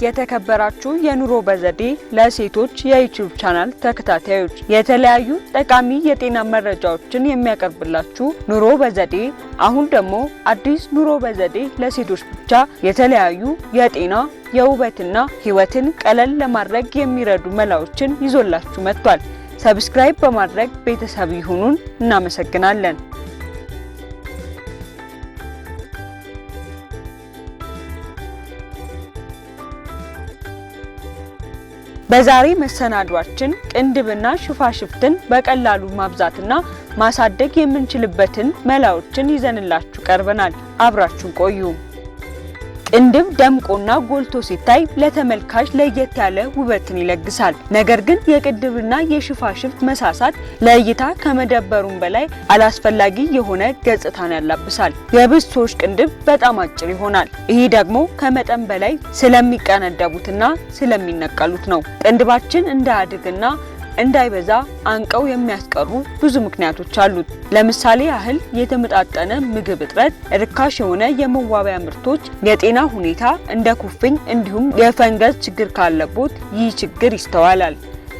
የተከበራችሁ የኑሮ በዘዴ ለሴቶች የ YouTube channel ተከታታዮች፣ የተለያዩ ጠቃሚ የጤና መረጃዎችን የሚያቀርብላችሁ ኑሮ በዘዴ አሁን ደግሞ አዲስ ኑሮ በዘዴ ለሴቶች ብቻ የተለያዩ የጤና፣ የውበትና ሕይወትን ቀለል ለማድረግ የሚረዱ መላዎችን ይዞላችሁ መጥቷል። Subscribe በማድረግ ቤተሰብ ይሁኑን። እናመሰግናለን። በዛሬ መሰናዷችን ቅንድብና ሽፋሽፍትን በቀላሉ ማብዛትና ማሳደግ የምንችልበትን መላዎችን ይዘንላችሁ ቀርበናል። አብራችሁን ቆዩ። ቅንድብ ደምቆና ጎልቶ ሲታይ ለተመልካች ለየት ያለ ውበትን ይለግሳል። ነገር ግን የቅንድብና የሽፋሽፍት መሳሳት ለእይታ ከመደበሩም በላይ አላስፈላጊ የሆነ ገጽታን ያላብሳል። የብዙ ሰዎች ቅንድብ በጣም አጭር ይሆናል። ይህ ደግሞ ከመጠን በላይ ስለሚቀነደቡትና ስለሚነቀሉት ነው። ቅንድባችን እንዳያድግና እንዳይበዛ አንቀው የሚያስቀሩ ብዙ ምክንያቶች አሉት። ለምሳሌ ያህል የተመጣጠነ ምግብ እጥረት፣ ርካሽ የሆነ የመዋቢያ ምርቶች፣ የጤና ሁኔታ እንደ ኩፍኝ እንዲሁም የፈንገስ ችግር ካለቦት ይህ ችግር ይስተዋላል።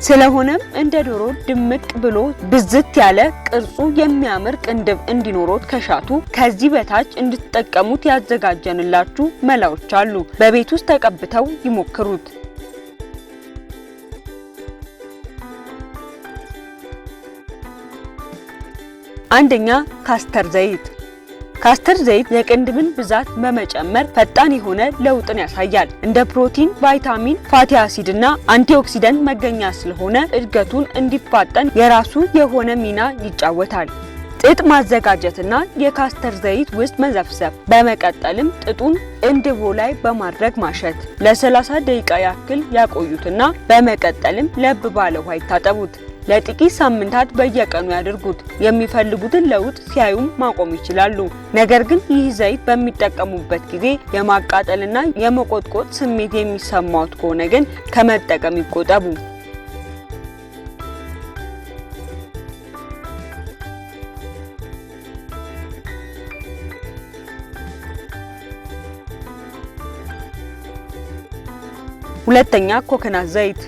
ስለሆነም እንደ ዶሮ ድምቅ ብሎ ብዝት ያለ ቅርጹ የሚያምር ቅንድብ እንዲኖሮት ከሻቱ ከዚህ በታች እንድትጠቀሙት ያዘጋጀንላችሁ መላዎች አሉ። በቤት ውስጥ ተቀብተው ይሞክሩት። አንደኛ፣ castor ዘይት። Castor ዘይት የቅንድብን ብዛት በመጨመር ፈጣን የሆነ ለውጥን ያሳያል። እንደ ፕሮቲን፣ ቫይታሚን፣ fatty acid እና antioxidant መገኛ ስለሆነ እድገቱን እንዲፋጠን የራሱ የሆነ ሚና ይጫወታል። ጥጥ ማዘጋጀትና የ castor ዘይት ውስጥ መዘፍዘፍ፣ በመቀጠልም ጥጡን ቅንድቦ ላይ በማድረግ ማሸት። ለ30 ደቂቃ ያክል ያቆዩትና በመቀጠልም ለብ ባለ ውሃ ይታጠቡት። ለጥቂት ሳምንታት በየቀኑ ያድርጉት። የሚፈልጉትን ለውጥ ሲያዩም ማቆም ይችላሉ። ነገር ግን ይህ ዘይት በሚጠቀሙበት ጊዜ የማቃጠልና የመቆጥቆጥ ስሜት የሚሰማዎት ከሆነ ግን ከመጠቀም ይቆጠቡ። ሁለተኛ፣ ኮኮናት ዘይት።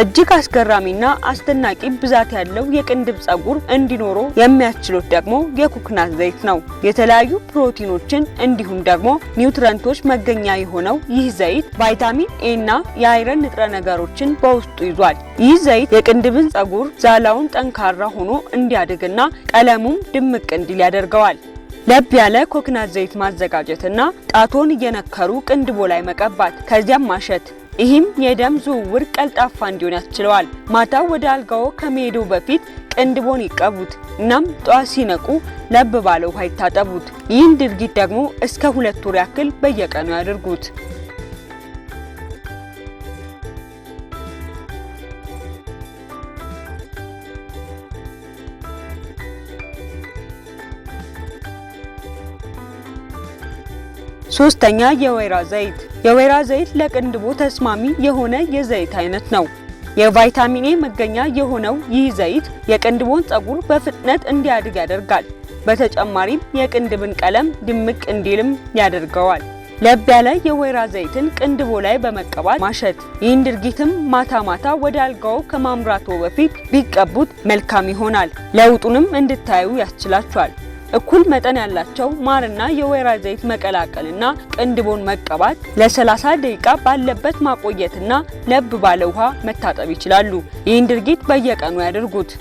እጅግ አስገራሚና አስደናቂ ብዛት ያለው የቅንድብ ጸጉር እንዲኖረው የሚያስችሉት ደግሞ የኮኮናት ዘይት ነው። የተለያዩ ፕሮቲኖችን እንዲሁም ደግሞ nutrient ኦች መገኛ የሆነው ይህ ዘይት ቫይታሚን ኤ እና የ iron ንጥረ ነገሮችን በውስጡ ይዟል። ይህ ዘይት የቅንድብን ጸጉር ዛላውን ጠንካራ ሆኖ እንዲያድግና ቀለሙም ድምቅ እንዲል ያደርገዋል። ለብ ያለ ኮኮናት ዘይት ማዘጋጀትና ጣቶን እየነከሩ ቅንድቦ ላይ መቀባት፣ ከዚያም ማሸት። ይህም የደም ዝውውር ቀልጣፋ እንዲሆን ያስችለዋል። ማታ ወደ አልጋዎ ከመሄዱ በፊት ቅንድቦን ይቀቡት። እናም ጠዋት ሲነቁ ለብ ባለ ውሃ ይታጠቡት። ይህን ድርጊት ደግሞ እስከ 2 ወር ያክል በየቀኑ ያድርጉት። ሶስተኛ፣ የወይራ ዘይት። የወይራ ዘይት ለቅንድቦ ተስማሚ የሆነ የዘይት አይነት ነው። የቫይታሚን ኤ መገኛ የሆነው ይህ ዘይት የቅንድቦን ፀጉር በፍጥነት እንዲያድግ ያደርጋል። በተጨማሪም የቅንድብን ቀለም ድምቅ እንዲልም ያደርገዋል። ለብ ያለ የወይራ ዘይትን ቅንድቦ ላይ በመቀባት ማሸት። ይህን ድርጊትም ማታ ማታ ወደ አልጋው ከማምራቶ በፊት ቢቀቡት መልካም ይሆናል። ለውጡንም እንድታዩ ያስችላቸዋል። እኩል መጠን ያላቸው ማርና የወይራ ዘይት መቀላቀልና ቅንድቦን መቀባት፣ ለ30 ደቂቃ ባለበት ማቆየትና ለብ ባለ ውሃ መታጠብ ይችላሉ። ይህን ድርጊት በየቀኑ ያድርጉት።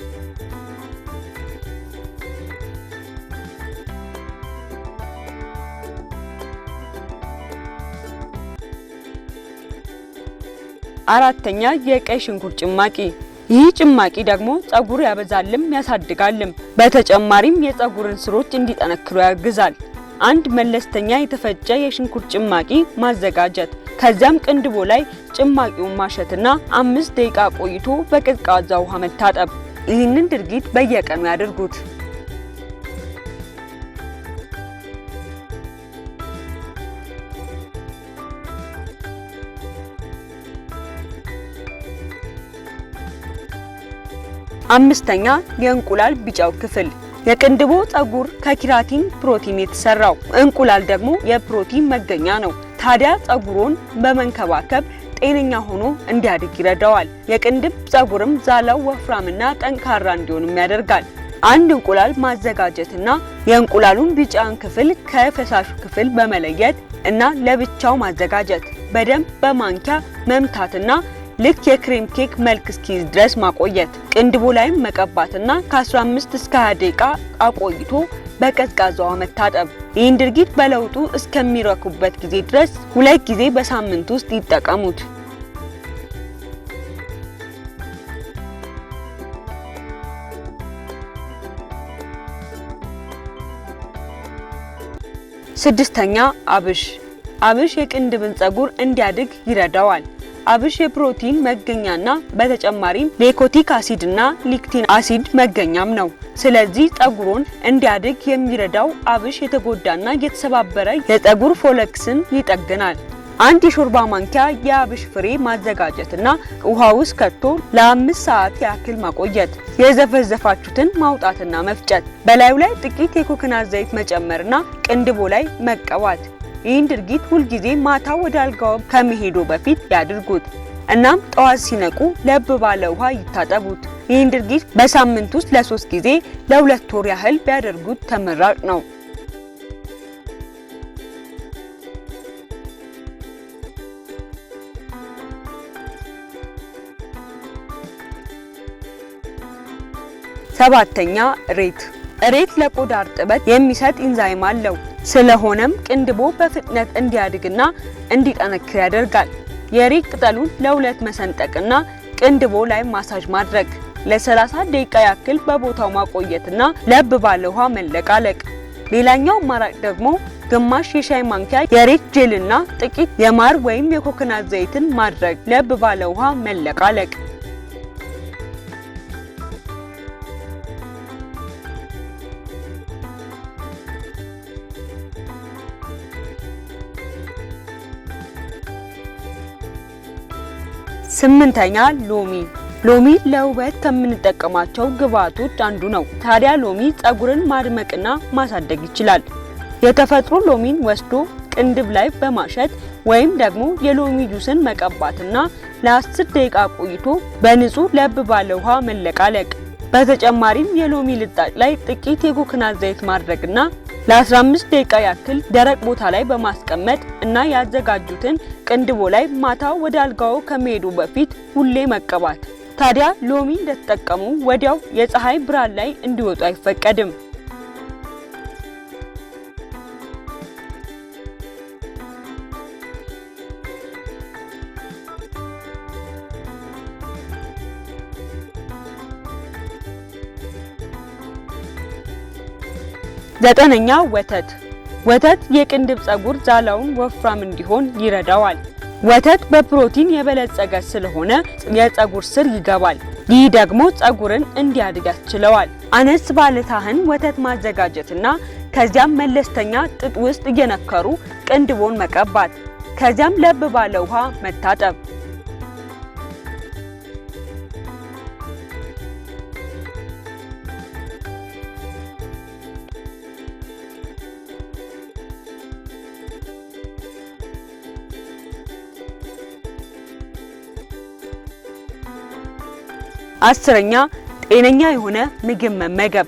አራተኛ፣ የቀይ ሽንኩርት ጭማቂ። ይህ ጭማቂ ደግሞ ጸጉር ያበዛልም ያሳድጋልም። በተጨማሪም የጸጉርን ስሮች እንዲጠነክሩ ያግዛል። አንድ መለስተኛ የተፈጨ የሽንኩርት ጭማቂ ማዘጋጀት፣ ከዚያም ቅንድቦ ላይ ጭማቂውን ማሸትና 5 ደቂቃ ቆይቶ በቀዝቃዛ ውሃ መታጠብ። ይህንን ድርጊት በየቀኑ ያድርጉት። አምስተኛ፣ የእንቁላል ቢጫው ክፍል። የቅንድቦ ፀጉር ከ keratin ፕሮቲን የተሰራው፣ እንቁላል ደግሞ የፕሮቲን መገኛ ነው። ታዲያ ፀጉሮን በመንከባከብ ጤነኛ ሆኖ እንዲያድግ ይረዳዋል። የቅንድብ ፀጉርም ዛላው ወፍራምና ጠንካራ እንዲሆንም ያደርጋል። አንድ እንቁላል ማዘጋጀትና የእንቁላሉን ቢጫን ክፍል ከፈሳሹ ክፍል በመለየት እና ለብቻው ማዘጋጀት፣ በደንብ በማንኪያ መምታትና ልክ የክሬም ኬክ መልክ እስኪይዝ ድረስ ማቆየት፣ ቅንድቦ ላይም መቀባትና ከ15 እስከ 20 ደቂቃ አቆይቶ በቀዝቃዛ ውሃ መታጠብ። ይህን ድርጊት በለውጡ እስከሚረኩበት ጊዜ ድረስ 2 ጊዜ በሳምንት ውስጥ ይጠቀሙት። ስድስተኛ አብሽ። አብሽ የቅንድብን ፀጉር እንዲያድግ ይረዳዋል። አብሽ የፕሮቲን መገኛና በተጨማሪም ሊኮቲክ አሲድ እና lecithin አሲድ መገኛም ነው። ስለዚህ ፀጉሩን እንዲያድግ የሚረዳው አብሽ የተጎዳና የተሰባበረ የፀጉር follicles ን ይጠግናል። አንድ የሾርባ ማንኪያ የአብሽ ፍሬ ማዘጋጀትና ውሃ ውስጥ ከቶ ለ5 ሰዓት ያክል ማቆየት። የዘፈዘፋችሁትን ማውጣትና መፍጨት። በላዩ ላይ ጥቂት የኮኮናት ዘይት መጨመርና ቅንድቦ ላይ መቀባት። ይህን ድርጊት ሁልጊዜ ማታ ወደ አልጋው ከመሄዶ በፊት ያድርጉት። እናም ጠዋት ሲነቁ ለብ ባለ ውሃ ይታጠቡት። ይህን ድርጊት በሳምንት ውስጥ ለ3 ጊዜ ለ2 ወር ያህል ቢያደርጉት ተመራጭ ነው። ሰባተኛ ሬት። ሬት ለቆዳ እርጥበት የሚሰጥ ኢንዛይም አለው። ስለሆነም ቅንድቦ በፍጥነት እንዲያድግና እንዲጠነክር ያደርጋል። የሬት ቅጠሉን ለሁለት መሰንጠቅና ቅንድቦ ላይ ማሳጅ ማድረግ፣ ለ30 ደቂቃ ያክል በቦታው ማቆየትና ለብ ባለ ውሃ መለቃለቅ። ሌላኛው አማራጭ ደግሞ ግማሽ የሻይ ማንኪያ የሬት ጄልና ጥቂት የማር ወይም የኮኮናት ዘይትን ማድረግ፣ ለብ ባለ ውሃ መለቃለቅ። ስምንተኛ ሎሚ። ሎሚ ለውበት ከምንጠቀማቸው ግብአቶች አንዱ ነው። ታዲያ ሎሚ ፀጉርን ማድመቅና ማሳደግ ይችላል። የተፈጥሮ ሎሚን ወስዶ ቅንድብ ላይ በማሸት ወይም ደግሞ የሎሚ ጁስን መቀባትና ለ10 ደቂቃ ቆይቶ በንጹህ ለብ ባለ ውሃ መለቃለቅ። በተጨማሪም የሎሚ ልጣጭ ላይ ጥቂት የኮኮናት ዘይት ማድረግና ለ15 ደቂቃ ያክል ደረቅ ቦታ ላይ በማስቀመጥ እና ያዘጋጁትን ቅንድቦ ላይ ማታ ወደ አልጋው ከመሄዱ በፊት ሁሌ መቀባት። ታዲያ ሎሚ እንደተጠቀሙ ወዲያው የፀሐይ ብርሃን ላይ እንዲወጡ አይፈቀድም። ዘጠነኛ ወተት። ወተት የቅንድብ ፀጉር ዛላውን ወፍራም እንዲሆን ይረዳዋል። ወተት በፕሮቲን የበለጸገ ስለሆነ የፀጉር ስር ይገባል። ይህ ደግሞ ፀጉርን እንዲያድግ ያስችለዋል። አነስ ባለ ሳህን ወተት ማዘጋጀትና ከዚያም መለስተኛ ጥጥ ውስጥ እየነከሩ ቅንድቦን መቀባት፣ ከዚያም ለብ ባለ ውሃ መታጠብ። አስረኛ ጤነኛ የሆነ ምግብ መመገብ።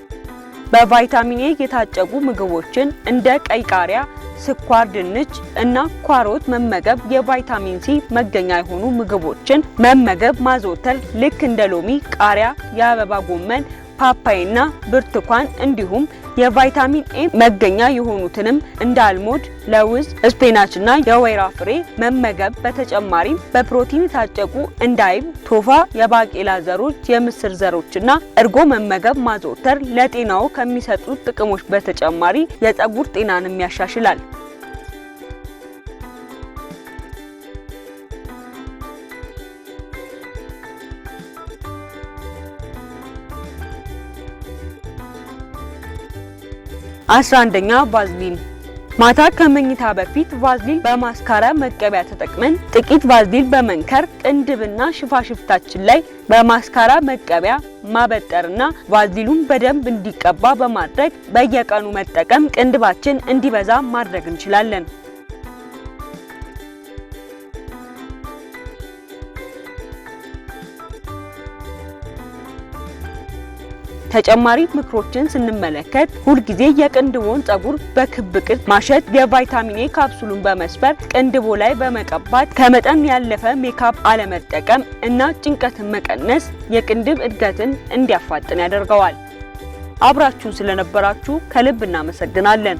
በቫይታሚን ኤ የታጨቁ ምግቦችን እንደ ቀይ ቃሪያ፣ ስኳር ድንች እና ካሮት መመገብ፣ የቫይታሚን ሲ መገኛ የሆኑ ምግቦችን መመገብ ማዘውተር ልክ እንደ ሎሚ፣ ቃሪያ፣ የአበባ ጎመን፣ ፓፓይና ብርቱካን እንዲሁም የቫይታሚን ኤ መገኛ የሆኑትንም እንደ almond፣ ለውዝ፣ spinach እና የወይራ ፍሬ መመገብ። በተጨማሪም በፕሮቲን የታጨቁ እንደ አይብ፣ ቶፋ፣ የባቄላ ዘሮች፣ የምስር ዘሮችና እርጎ መመገብ ማዘውተር ለጤናው ከሚሰጡት ጥቅሞች በተጨማሪ የፀጉር ጤናንም ያሻሽላል። 11ኛ ቫዝሊን። ማታ ከመኝታ በፊት ቫዝሊን በማስካራ መቀቢያ ተጠቅመን ጥቂት ቫዝሊን በመንከር ቅንድብና ሽፋሽፍታችን ላይ በማስካራ መቀቢያ ማበጠርና ቫዝሊኑን በደንብ እንዲቀባ በማድረግ በየቀኑ መጠቀም ቅንድባችን እንዲበዛ ማድረግ እንችላለን። ተጨማሪ ምክሮችን ስንመለከት ሁልጊዜ የቅንድቦን ጸጉር በክብ ቅርጽ ማሸት፣ የቫይታሚን ኤ ካፕሱሉን በመስበር ቅንድቦ ላይ በመቀባት፣ ከመጠን ያለፈ ሜካፕ አለመጠቀም እና ጭንቀትን መቀነስ የቅንድብ እድገትን እንዲያፋጥን ያደርገዋል። አብራችሁን ስለነበራችሁ ከልብ እናመሰግናለን።